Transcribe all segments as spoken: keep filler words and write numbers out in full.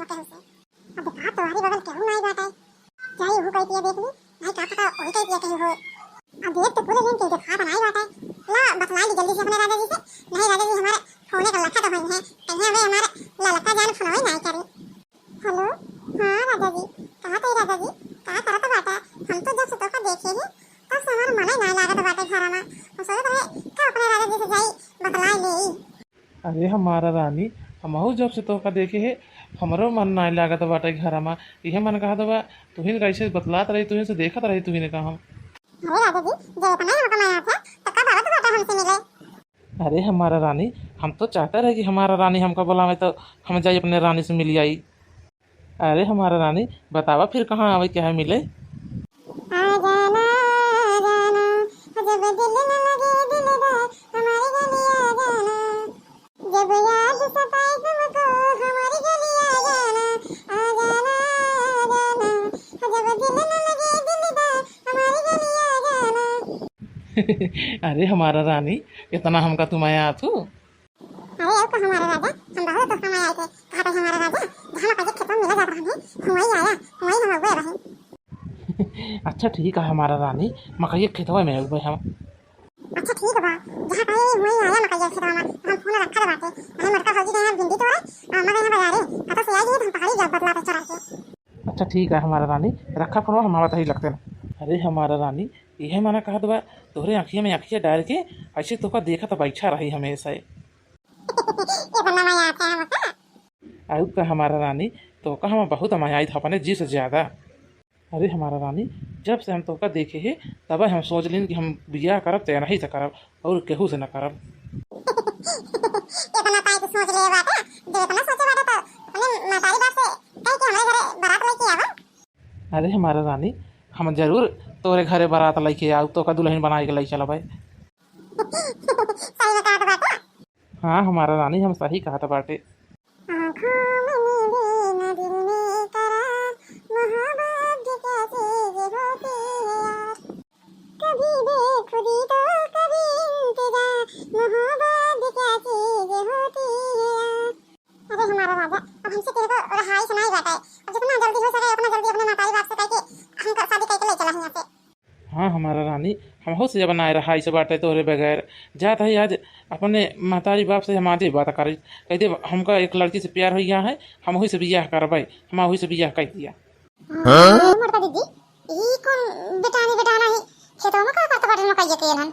केहू से। अब देखा, तोहरी बगल केहू नाई बाटे। जाई उहू कहि दिया देख ली, नाई का पता वही कहि दिया केहू होए। अब देख तो पूरे दिन के देखा बनाई बाटे। ला बतलाई ली जल्दी से अपने राजा जी से, नहीं राजा जी हमारे फोने का लखा तो होई है, कहीं हमें हमारे ललका जान फोनवे नाई करी। हेलो, हाँ राजा जी, कहा थे राजा जी, का करत बाटा? हम तो जब से तोका देखे ही, तब से हमार मने नाई लागत बाटे घर में। हम सोचत रहे का अपने राजा जी से जाई बतलाई ले। अरे हमारा रानी, हमहू जब से तोका देखे है, हमरो मन नाई लागत बाटे घर में। इहे मन कहत बा, तुहिन कैसे बतलात रही, तुहिन से देखत रही, तुहिन का हम। अरे राजा जी, जब इतना ही मौका मिला था, तो कब आवत बाटा हमसे मिले? अरे हमारा रानी, हम तो चाहते रहे कि हमारा रानी हमका बुलावे तो हम जाई अपने रानी से मिल आई। अरे हमारा रानी, बतावा फिर कहाँ आवे के है मिले? आ जाना, आ जाना, जब दिल न लगे दिलदार, हमारी गली आ जाना। जब याद सताए तुमको, हमारी गली आ जाना, आ जाना, आ जाना। जब दिल न लगे दिलदार, हमारी गली आ जाना। अरे हमारा रानी, इतना हमका तू माया आथू? अरे, अब तो हमारा राजा, हम बहुत तो समय आए थे। कहा थे हमारा राजा, जहाँ मकई खेतवा में मिला जात रहे, हुआई आया, हुआई हम अगुए रहे। अच्छा ठीक है हमारा रानी, मकई खेतवा में अगुए हम। अच्छा ठीक बा, जहाँ कहे हुआई आया मकई खेतवा में, हम फोन रखा बाटे। अरे मोटका भौजी के यहाँ भिंडी तोड़े, और हमारे यहाँ बाजारे, पता से आई तो हम पहाड़ी जाब बदला पे चढ़ा के। अच्छा ठीक है हमारा रानी, रखा फोनवा, हम आवत ही लगते ना। अरे हमारा रानी, इहे मना कहत बा, तोहरे आँखिया में आँखिया डाल के ऐसे तोका देखत बैठा रही हमेशा। इतना मजा आता है हमका। अउ का हमारा रानी, तोका हम बहुत मजा आई था अपने जी से ज्यादा। अरे हमारा रानी, जब से हम तोका देखे है, तब हम सोच लेन कि हम बियाह करब तो नहीं से करब, और केहू से न करब। इतना काहे के सोच ले बाटे? जब इतना सोचे बाटे तो अपने महतारी बाप से कह के हमारे घरे बारात लेके आवा। अरे हमारा रानी, हम जरूर तोरे घरे बारात लेके आऊ, तोका दुल्हन बनाए के ले चलबे। सही में कहत बाटे? हाँ हमारा रानी, हम सही कहत बाटे। आँखों में नींद ना दिल में करार, मोहब्बत भी क्या चीज होती है यार। कभी बेखुदी तो कभी इंतजार, मोहब्बत भी क्या चीज होती है यार। अरे हमारा राजा, अब हमसे तेरे को रहाई से नहीं बाटे। अब जितना जल्दी हो सके उतना जल्दी अपने महतारी बाप से कह के हमका शादी करके ले चला यहाँ से। हाँ हमारा रानी, हमहू से अब ना रहाई से बाटे तोहरे बगैर। जात है आज अपने महतारी बाप से हम आजे बात करी, कह दे हमका एक लड़की से प्यार हो गया है, हम वही से बियाह करबे, हम वही से बियाह कर दिया। हाँ? मोटका दीदी, ई कौन बेटानी बेटाना है? खेतवा में का करत बाटे मकइया के एलन?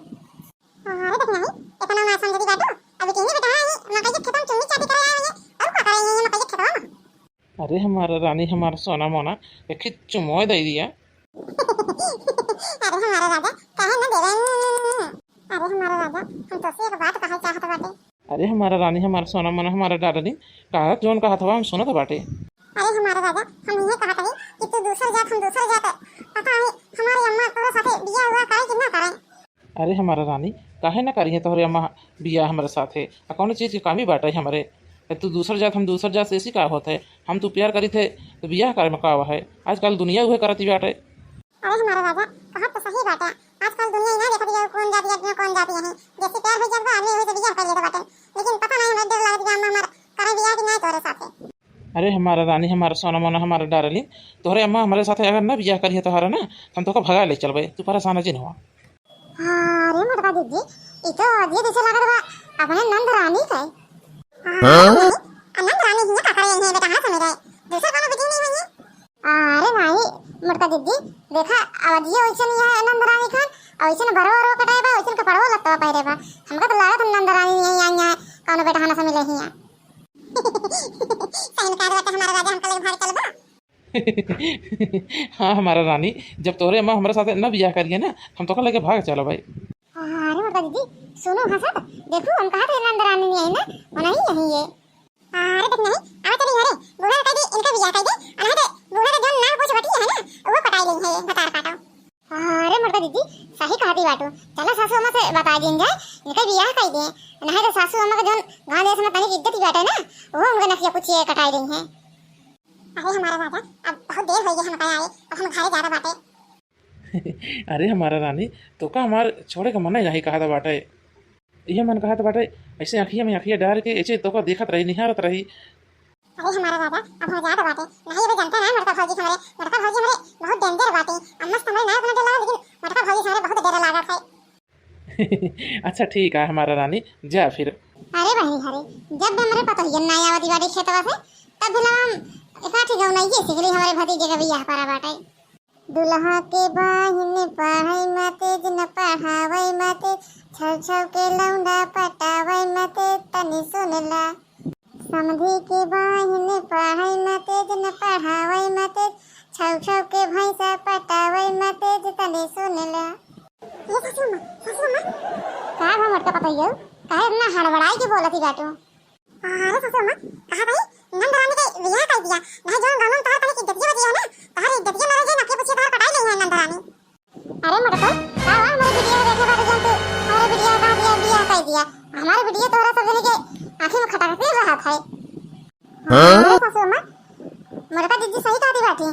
अरे देख नहीं, इतना ना समझती बाटू, अभी कहनी बेटा है, मकइया खेतवा में चुन्नी चाटी करे आए हैं, और का करे ये मकइया खेतवा में? अरे हमारा रानी, हमारा सोना मोना, एक ही चुमो दे दिया। अरे हमारा राजा, काहे न देवे? अरे हमारा राजा, हम तो से एक बात कहे चाहत बाटे। अरे हमारा रानी, हमारा सोना मोना, हमारा डार्लिंग, कहा जौन कहा था हम सुनत बाटे। अरे हमारा राजा, हम ये कहत हई कि तू दूसर जात, हम दूसर जात, पता है हमारी अम्मा तोरे साथे बियाह हुआ करे कि ना करे? अरे हमारा रानी, काहे ना करिहे तोहरे अम्मा बियाह हमरे साथे? आ कौनो चीज के कमी बाटे हमरे? ए, तू दूसर जात, हम दूसर जात से ऐसी का होत है? हम तू प्यार करी थे तो बियाह करे में का है? आजकल दुनिया उहे करती बाटे। अरे हमारा राजा, कहत तो सही बाटे। आजकल दुनिया ही ना देखत है कौन जाति है, कौन जाति है। जैसे प्यार हो जात बा, आदमी वही से बियाह कर लेत बाटे। लेकिन पता नहीं, हमरा डर लागत बा अम्मा हमार करे बियाह कि ना तोरे साथे। अरे हमारा रानी, हमारा सोना मोना, हमारा डार्लिंग, तोहरे अम्मा हमरे साथे अगर ना बियाह करिहे तोहरा ना, तो हम तोका भगा ले चलबे, तू परेशान जिन हुआ। अरे मोटका दीदी, ई तो अजिए जैसे लागत बा अपने नंद रानी के। हाँ? आ नंद रानी हियाँ का करे इन्हें बेटा, हाँ समझ आए। दूसर कोनो बिटिया नहीं हुई है? अरे नहीं मोटका दीदी, देखा अवधिये वैसन ही है नंद रानी खान, वैसन बरो बरो कटाए बा, वैसन कपड़ो लत्ता पहिरे बा। हमका तो लागत नंद रानी नहीं आई है, कोनो बेटा ना समझ ले हियाँ। सही में कहा बाटे हमारा राजा, हमका ले भाग चलबा। हाँ हमारा रानी, जब तोहरे अम्मा हमरा साथे न बियाह करिहे ना, हम तोका लेके भाग चलबै। अरे मोटका दीदी, सुनो हंसत, देखो हम कहा थे नंद रानी नहीं आई ना, वो नहीं यही है। अरे देख नहीं, आवे चली घरे, बूढ़ा कह दी इनका बियाह कर दे, अनहते बूढ़ा के जौन नाक पूछ बटी है ना, वो पटाई लेई है, बतार काटो। अरे मोटका दीदी, सही कहती बाटू, चलो सासू अम्मा से बता दीन जाए, इनका बियाह कर दे, नहीं तो सासू अम्मा के जौन गाँव देश में तनिक इज्जत ही बाटे ना, वो उनका नकिया पूछिए कटाई रही है। अरे हमारा राजा, अब बहुत देर हो गई हमका आए, अब हम घरे जाना बाटे। अरे हमारा रानी, तोका हमार छोड़े का मन ही नहीं कहत बाटे। ये मन कहत बाटे, ऐसे अखिया में अखिया डाल के ऐसे तोका देखत रही, निहारत रही। अरे हमारा राजा, अब हम जात बाटे। नहीं, अबे जानता ना, मोटका भौजी हमरे, मोटका भौजी हमरे बहुत danger बाटे। अम्मा से हमरे ना उतना डर लगा, लेकिन मोटका भौजी से हमरे बहुत डर लागत है। अच्छा ठीक है हमारा रानी, जा फिर। अरे बहिनी हरे, जब भी हमरे पतोहियन ना आवत बाटी खेतवा से, तब भी हम एकाठी गौनइये सीख ली, हमरे भतीजे का बियाह परा बाटे। दुल्हा के बहिन पढ़ाई मते, जिन पढ़ावई मते, छौ छौ के लौंडा पटावई मते, तनी सुन ला। समधी के बहिन पढ़ाई मते, जिन पढ़ावई मते, छौ छौ के भैंसा पटावई मते, तनी सुन ला। ये सासू माँ, सासू माँ। का भा मोटका पतोहियो, काहे इतना हड़बड़ाई के बोलती बाटू? अरे सासू अम्मा, कहा भाई, नंद रानी के बियाह कर दिया। नहीं, जो गाँव में तोहर तनिक इज्जतिया बची है ना, तोहर इज्जतिया ना रह जाए, नकिया पुछिया तोहर पटाई लेई है नंद रानी। अरे मोटका, का हुआ, हमारे बिटिया देखे बाटे जौन तू, हमारे बिटिया का दिया, बियाह कर दिया। हमारे बिटिया तोहरा सब जने के आँखी में खटकते रहत है। हाँ? अरे सासू अम्मा, मोटका दीदी सही कहती बाटी,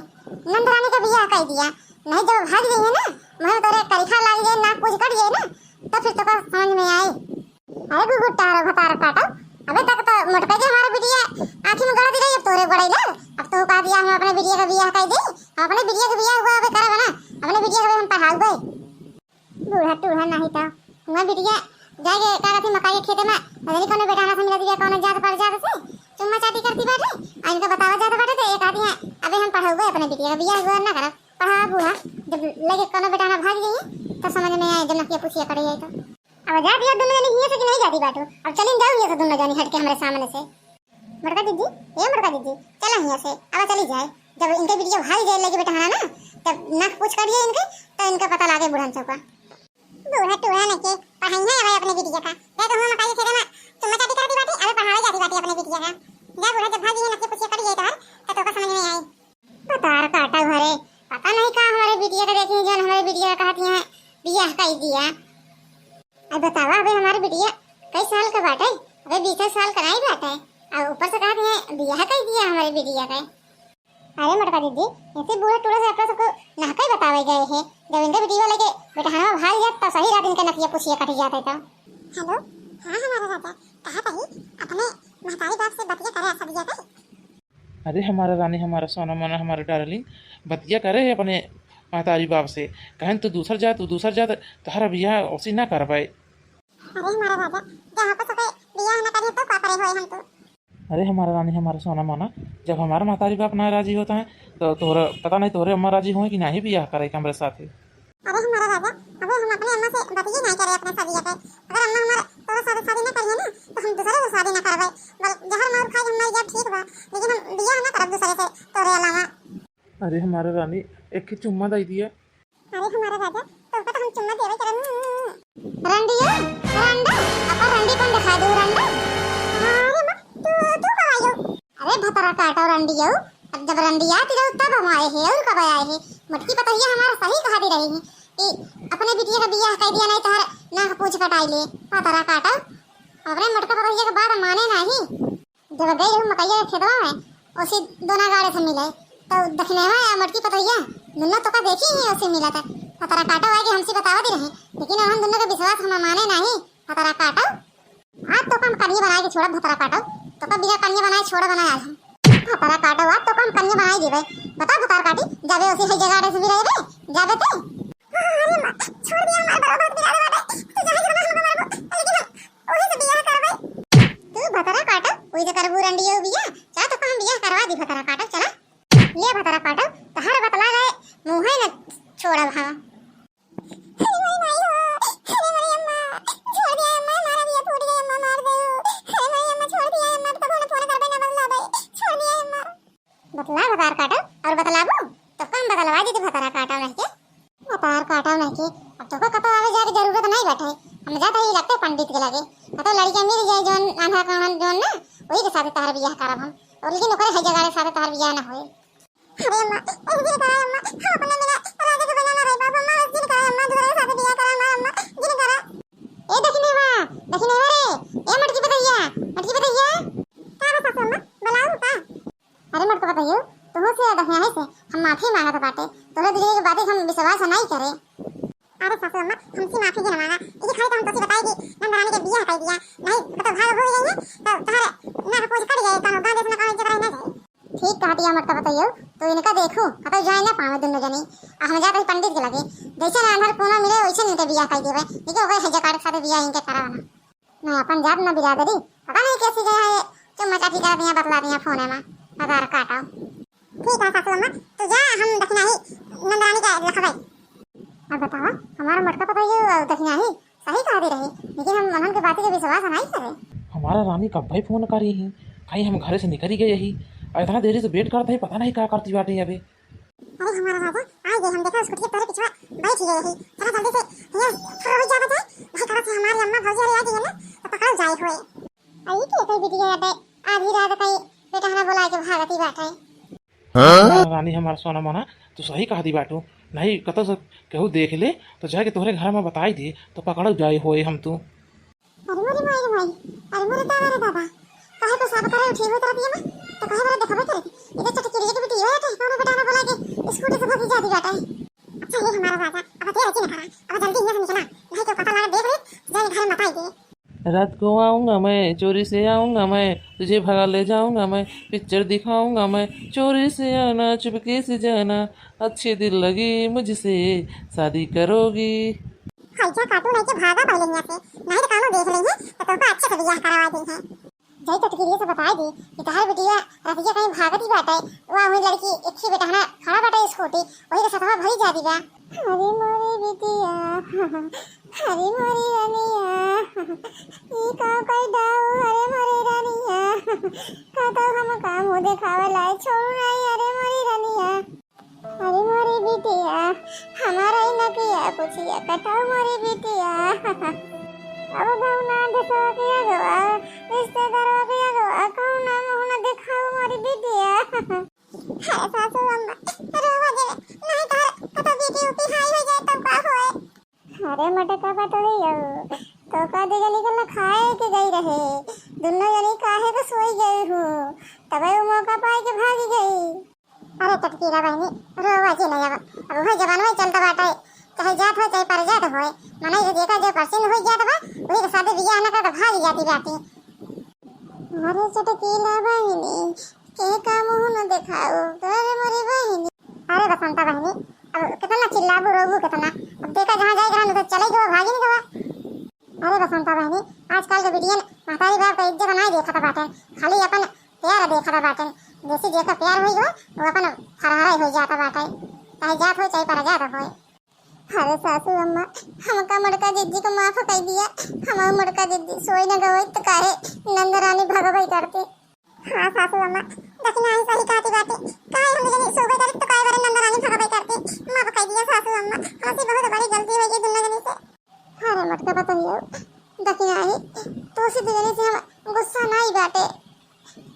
नंद रानी के बियाह कर दिया। नहीं, जब भाग जाइए ना, मुँह तोरे करिखा लाग जाए, नाक पूछ कट जाए ना, तब फिर तोका समझ में आई। अरे गुगुट्टा रो भतार काटो, अबे तक तो मोटका के हमारे बिटिया आँखी में गड़ा दी रही, अब तोरे गड़ाई लग। अब तो कह दिया हम अपने बिटिया का बियाह कर दे, हम अपने बिटिया का बियाह हुआ अबे करब ना, अपने बिटिया का हम पढ़ाऊ गए। बूढ़ा टूढ़ा नहीं तो, हुआ बिटिया जाके का रहती मकई के खेते में, पता नहीं कौनो बेटाना से मिला दिया, कौनो जात पर जात से चुम्मा चाटी करती बाटे, आ इनका बतावा जात बाटे तो एक आदमी है, अबे हम पढ़ाऊ गए अपने बिटिया का बियाह हुआ ना करब, पढ़ा बूढ़ा, जब लगे कौनो बेटाना भाग जाइए तो समझ में आए, जब नकिया पुछिया करे जाए तो। अब जा दिया दुनो जनी हियाँ से कि नहीं जाती बाटू? अब चली जाओ हियाँ से दुनो जनी हट के हमरे सामने से। मोटका दीदी, ए मोटका दीदी, चला हियाँ से, अब चली जाए। जब इनके बिटिया भाग जाए लगे बेटा हमारा ना, तब नाक पूछ कट जाए इनके, तो इनका पता लागे बुढ़न चौका। बूढ़ा टूढ़ा नहीं के पढ़ाई है भाई अपने बिटिया का। जा तो हुआ मकई के खेते में चुम्मा चाटी करती बाटी, अबे पढ़ावे जाती बाटी अपने बिटिया का। जा बूढ़ा जब भाग जाए नकिया पुछिया कट जाए तोहर, तो तोका समझ में आई। भतार काटा घरे, पता नहीं का हमारे बिटिया का देखी, जौन हमारे बिटिया का कहती हैं, बियाह कर दिया। अब बतावा, अबे हमारे बिटिया कई साल का बाटे? अबे बीस साल का नहीं बाटे, और ऊपर से कहती हैं, बियाह कर दिया हमारे बिटिया का। अरे मोटका दीदी, ऐसे बूढ़ा टूढ़ा से अपना सबको नहकाई बतावे गए हैं, जब इनके बिटिया लेके बेटहनवा भाग जात, तो सही रात इनके नकिया पुछिया कट जाते तो। हेलो, हाँ हमारा राजा, कहा कही अपने महतारी बाप से बतिया करे सदिया का। अरे हमारा रानी, हमारा सोना मोना, हमारा डार्लिंग, बतिया करे है अपने महतारी बाप से। कहन तू दूसर जा, तू दूसर जा, तो तोहरा बियाह ओसी ना करबे। अरे हमारा राजा, जहाँ पर सके बियाह ना करिए तो का करे होए हम तो। अरे हमारा रानी, हमारा सोना मोना, जब हमारा महतारी बाप ना राजी होता है, तो तोहरा पता नहीं तोहरे अम्मा राजी होए कि नहीं बियाह करे के हमरे साथे। अरे हमारा राजा, अबे हम अपने अम्मा से बतिये नहीं करे अपने शादी के। अगर अम्मा हमार तोरा शादी, शादी ना करिए ना, तो हम दूसरे से शादी ना करबे। बल जहर मार खाए हम मर जाब, ठीक बा, लेकिन हम बियाह ना करब दूसरे से तोरे अलावा। अरे हमारा रानी, एक ही चुम्मा दे दिया। अरे हमारा राजा, तोहका तो हम चुम्मा देवे करब। रंडिया, रंडा, अपन रंडीपन दिखा दू रंडा। अरे माँ, तू, तू कब आयो? अरे भतरा काटो रंडियो, अब जब रंडियात रहो तब हम आए हैं, और कब आए हैं? मोटकी पतोहिया हमारा सही कहा दी रही है कि अपने बिटिया का बियाह कर दिया, नहीं तोहर नाक पूछ कटाई ले। भतरा काटो, अपने मोटका पतोहिया के बात माने नहीं। जब गई रहू मकैया के खेतवा में, ओसी दोना गाड़े से मिले, तो दखिनेवा या मोटकी पतोहिया दुनो तोका देखी ही ओसी मिला था। भतरा काटो आए के हमसे बतावा दी रही, लेकिन हम दुनो के विश्वास हम माने नहीं। भतरा काटो। आज तोका हम कनिया बनाए के छोड़ब भतरा काटो, तोका बिना कनिया बनाए छोड़ब ना आज हम। भतरा काटो, आज तोका हम कनिया बनाए देबे। बता भतार काटी, जाबे ओसी है जगह से भी रहबे, जाबे ते। अरे माँ, छोड़ दिया हमार बड़ा बात बिगाड़े बाटे। तू चाहे जितना हमको मारबो, लेकिन हम ओही से बियाह करबे। तू भतरा काटो, ओही से करबू रंडियो बियाह, जा तोका हम बियाह करवा दी भतरा काटो, चला। ले भतरा काटो, तोहर बतला गए, मुँहे न छोड़ब हम। अरे मोरी माई हो, अरे मोरी अम्मा, छोड़ दिया अम्मा, हमारा बिया फूट गया अम्मा, मार दे। अरे मोरी अम्मा, छोड़ दिया अम्मा, अब कबो न फोन करबे, न बतलाबे, छोड़ दिया अम्मा। बतला भतार काटो, और बतलाबू तो कम बतलवा दीजिए भतरा काटो नहीं के। भतार काटो नहीं के, अब तोको कतो आवे जाके जरूरत नहीं बैठे, हम जाते ही लगते पंडित के लगे, कतो लड़कियाँ मिल जाए जोन आन्हा कानन जोन ना, वही के साथ तोहर बियाह करब हम, और लेकिन ओकरे है जगह साथ तोहर बियाह ना होए। अरे अम्मा, ऐसे जिन करा अम्मा, हम अपने बिना राजा के बिना ना रह पाबो अम्मा, ऐसे जिन करा अम्मा, दूसरे के साथ बियाह करा हमार अम्मा, जिन करा। ए दखिनेवा, दखिनेवा रे, ए मटकी पतैया, मटकी पतैया। का बा सासू अम्मा, बुलाऊ का? अरे मटकी पतैया, तुहू से दखिया है से हम माफी मांगत बाटे, तोहरे दुनिया के बातें हम विश्वास नहीं करे। अरे सासू अम्मा, हमसे माफी के मांगा, इसी खाली तो हम तोसे बताए कि नंद रानी के बियाह कर दिया, नहीं तो भाग हो गई है, तो तोहरे ना पूछ कट जाए, कौनो गाँव देश में कौनो जगह ना जाए। ठीक कहत हिया मोटका पतोहियो, तो इनका देखू, कतौ जाए ना पावे दुनो जनी। आ हम जात हई पंडित के लगे, जैसे ना आंधर पूना मिले, वैसे इनके बियाह कर देवे। देखिए, ओकरे है जकाड़ के साथे बियाह इनके करावना। मैं अपन जात ना बिरादरी, पता नहीं कैसी गया है, चुम्मा चाटी कर दिया, बतला दिया फोन में, हजार काटा। ठीक है सासू अम्मा, तू जा, हम दखिनाही नंदरानी का लखबै। अब बतावा, हमारा मोटका पतोहियो और दखिनाही सही कहा दे रही, लेकिन हम मनन के बात के विश्वास नहीं करे। हमारा रानी कब्बे फोन करी ही, कहीं हम घरे से निकली गई ही, और इतना देरी से वेट करत ही, पता नहीं का करती बाटे अबे। अरे हमारा राजा, आ गए हम, देखा स्कूटी के तोरे पिछवा बैठ गए ही, चला जल्दी से, हिया फुर हो जावा जाए, नहीं करत है हमारी अम्मा भौजी अरे आ गई है ना, तो पकड़ जाए हुए। आई के कोई बिटिया बाटे, आधी रात कहीं बेटहना बुला के भागती बाटे। हाँ? रानी हमार सोना मोना, तू सही कहा दी बाटू। नहीं, कतौ से केहू देख ले, तो जाके तोहरे घर में बताई दे, तो पकड़ल जाए होए हम तू। अरे मोरे माई रे माई, अरे मोरे दादा रे दादा, काहे पेशाब करे उठी हुई तरफ ये में, तो काहे वाला देखबे करे, इधर चटकिरिया के बिटिया है, तो कौनो बेटा ना बोला के स्कूटी से भागी जाती बाटे। अच्छा ये हमारा राजा, अब तेरा की ना करा, अब जल्दी यहाँ से निकला, नहीं तो पता लगा देख ले, जाए घर में बताई दे। रात को आऊंगा मैं, चोरी से आऊंगा मैं, तुझे भगा ले जाऊंगा मैं, पिक्चर दिखाऊंगा मैं, चोरी से आना, चुपके से जाना, अच्छी दिल लगी मुझसे, शादी करोगी। खैचा काटू नहीं के भागा पहले यहाँ से, नहीं तो कानो देख लेंगे तो तुमको अच्छे से बियाह करवा देंगे। जाई तो टटकिरिया से बताई दी कि तहार बिटिया रतिया कहीं भागती बाटे, वह हुई लड़की एक ही बेटहना खड़ा बाटे स्कूटी, वही के सथवा भरी जाती बा। अरे मोरे बिटिया, अरे मोरी रनिया, ई का कई दाऊ, अरे मोरी रनिया, का तो हम का मुँह देखावे लाए छोड़ू नहीं, अरे मोरी रनिया। अरे मोरी बिटिया, हमारा ही नकिया पुछिया कटाऊ मोरी बिटिया। अब गौना देशवा के अगवा, रिश्तेदारवा के अगवा, कौना मुँह न देखाऊ मोरी बिटिया। हाय सासू अम्मा, रोवा जे, नहीं तो कतो बीपी उपी हाई हो जाए तब का होए? अरे मटका पतोहियो, तो का दे जनी के लखाए के गई रहे, दुनो जनी काहे के सोई गई हूँ, तबे वो मौका पाए के भागी गई। अरे टटकीला बहनी, रोवा जी नहीं, अब, अब वही जमाना में चलता बाटे, चाहे जात हो चाहे परजात होए, मनई के जेकर जो पसंद हो जात बा, वही के साथे बियाह न कर तो भाग जाती बाटी। अरे चटकीला बहनी, के का मुँह न देखाऊ, अरे मोरी बहनी। अरे बसंता बहनी, अब कितना चिल्लाबू रोबू कितना, अब देखा जहाँ जाए के रहन तो चले गवा, भागी नहीं गवा। अरे बसंता बहनी, आजकल के बिटियन महतारी बाप का इज्जत नहीं देखत बाटे, खाली अपन प्यार देखत बाटे। जैसे जेकर प्यार होई हो, वो अपन फरहरा हो जाता बाटे, चाहे जात हो चाहे परजात हो। अरे सासू अम्मा, हमका मटका जिज्जी को माफ कर दिया, हमार मटका जिज्जी सोई न गवई तो काहे नंद रानी भगवई करती। हाँ सासू अम्मा, दखिनाही सही कहती बाटे, काहे हम जनी सोबे करी तो काहे बरे नंद रानी भगवई करती। माफ कर दिया सासू अम्मा, हमसे बहुत बड़ी गलती हो गई दुनो जनी से। अरे मटका पतोहियो, दखिनाही, तोसे दुनो जनी से हम गुस्सा नहीं बाटे,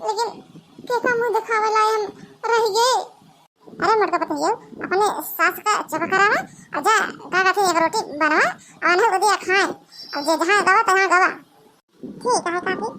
लेकिन केका मुँह देखावे लाए हम रह गए। अरे मटका पतोहियो, अपने सास का चुप करावा, और जा का कहते एक रोटी बनवा, और उन्हें उदिया खाए, और जे जहाँ गवा तहाँ गवा। ठीक है काकी।